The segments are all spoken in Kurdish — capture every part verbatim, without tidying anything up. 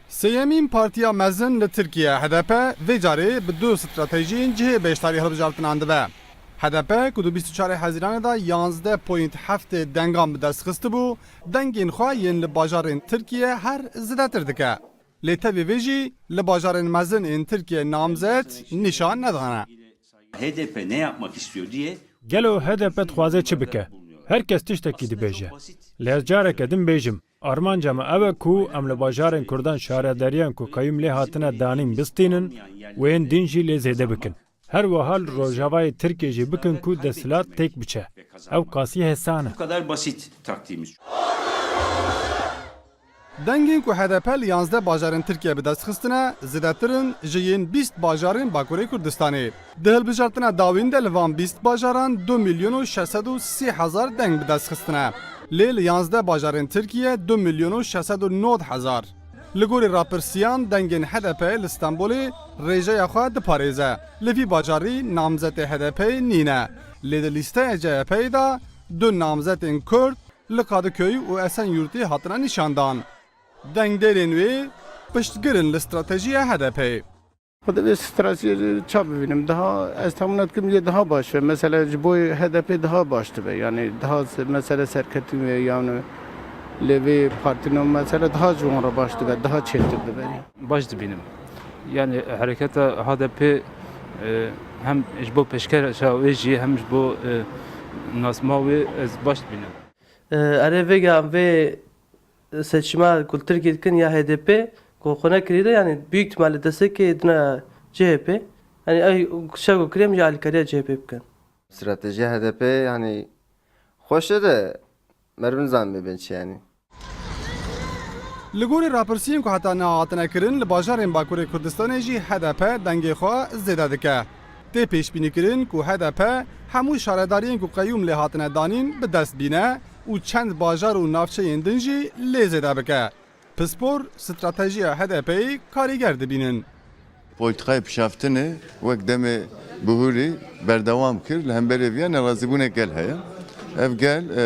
Sêyemîn partiya mezin li Tirkiye, H D P, vê carê bi du stratejiyên cihê beşdarî hilbijartinan dibe. H D P ku di bîst û çarê Hezîranê de yanzdeh point heftê dengan bi dest xistibû, dengên xwe yên li bajarên Tirkiye her zêdetir dike. Lê tevî vê jî li bajarên mezin ên Tirkiye namzet nîşan nedane. H D P ne yapmak istiyor diye Gelo H D P dixwaze çi bike? Her kes tiştekî dibêje. Lê ez careke din bêjim, armanca me ew e ku em li bajarên Kurdan şaredariyan ku qeyûm lê hatine danîn bistînin û yên din jî lê zêde bikin. Her wiha li Rojavayê Tirkiyê jî bikin ku desthilat têk biçe. Ew qasî hesan e. Bu kadar basit taktiğimiz. Dengên ku H D P li yanzdeh bajarên Tirkiye bi dest xistine, zêdetir in ji yên bîst bajarên Bakurê Kurdistanê. Di hilbijartina dawîn de li van bîst bajaran du milyon û şeş sed û sî hezar deng bi dest xistine. Lê li yanzdeh bajarên Tirkiye du milyon û şeş sed û nod hezar. Li gorî rapirsiyan dengên H D P li Stenbolê rêjeya xwe diparêze. Li vî bajarî namzetê H D P'ê nîne. Lê di lîsteya C H P'ê de du namzetên Kurd li Kadıköy û Esenyurtê hatine nîşandan. Dengdêrên wê piştgir in li stratejiya H D P'ê. Xwe divê strateji ça bibînim. Daha ez tahmin dikim yê daha baş be. Mesela ji bo H D P daha baş dibe. Yani daha se- mesele serketin ve yani lê vê partîno mesela daha ji wan re baş dibe, daha çêtir dibe. Baş dibînim. Yani hereketa H D P e, hem ji bo pêşkeşa wê jî hem ji bo e, nasma wê ez baş dibînim. Erê vêga em vê seçima ku li Tirkiyê dikin ya H D P ku xwe nekirî de, yani büyük ihtimalle destekê dina C H P. Yani ew şev û kirê em jî alîkariya C H P bikin. Stratejiya H D P yani xweş e de meriv nizanibê bên çi yani. Li gorî rapirsiyên ku heta niha hatine kirin, li bajarên Bakurê Kurdistanê jî H D P dengê xwe zêde dike. Tê pêşbînîkirin ku H D P hemû şaredariyên ku qeyûm lê hatine danîn bi dest bîne û çend bajar û navçeyên din jî lê zêde bike. Pispor stratejiya H D P'ê karîger dibînin. Polîtîkayê pişaftinê wek demê bihûrî berdewam kir, li hemberî viya nerazîbûnek gel heye. Ev gel e,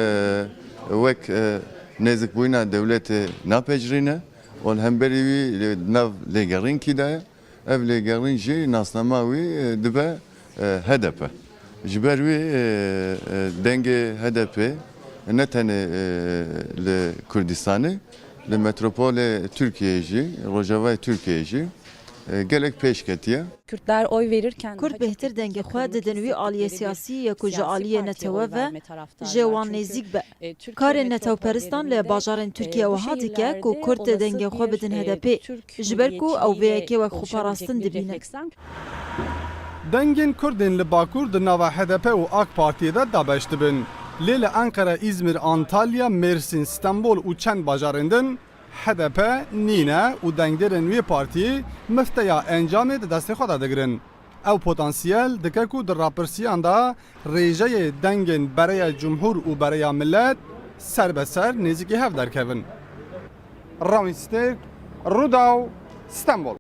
wek e, nêzikbûyîna dewletê napecirîne û li hemberî wî li nav lêgerînkî de ye. Ev lêgerîn jî nasnama wî e, dibe e, H D P. Ji ber wî e, e, dengê H D P ne tenê e, li Kurdistanê, li metropolê Tirkiyeyê jî, rojavayê Tirkiyeyê jî e, gelek pêş ketiye. Kürtler oy verirken Kurd bêhtir dengê xwe didin wî aliyê siyasî yê ku ji aliyê netewe ve ji wan nêzîk be. Karê netewperistan li bajarên Tirkiye wiha dike ku Kurd dê dengê xwe bidin H D P, ji ber ku ew vê yekê wek xweparastin dibînin. Dengên Kurdên li Bakur di nava H D P û AK Partiyê de dabeş dibin. Lê li Enqere, Îzmir, Antalya, Mêrsîn, Stenbol û çend bajarên din H D P nîne û dengdêrên wê partiyê mifteya encamê di destê xwe de digirin. Ew potansiyel dike ku di rapirsiyan de rêjeyê dengên Bereya Cumhur û Bereya Millet ser be ser nêzîkî hev derkevin. Rawîn Stêrk, Rûdaw, Stenbol.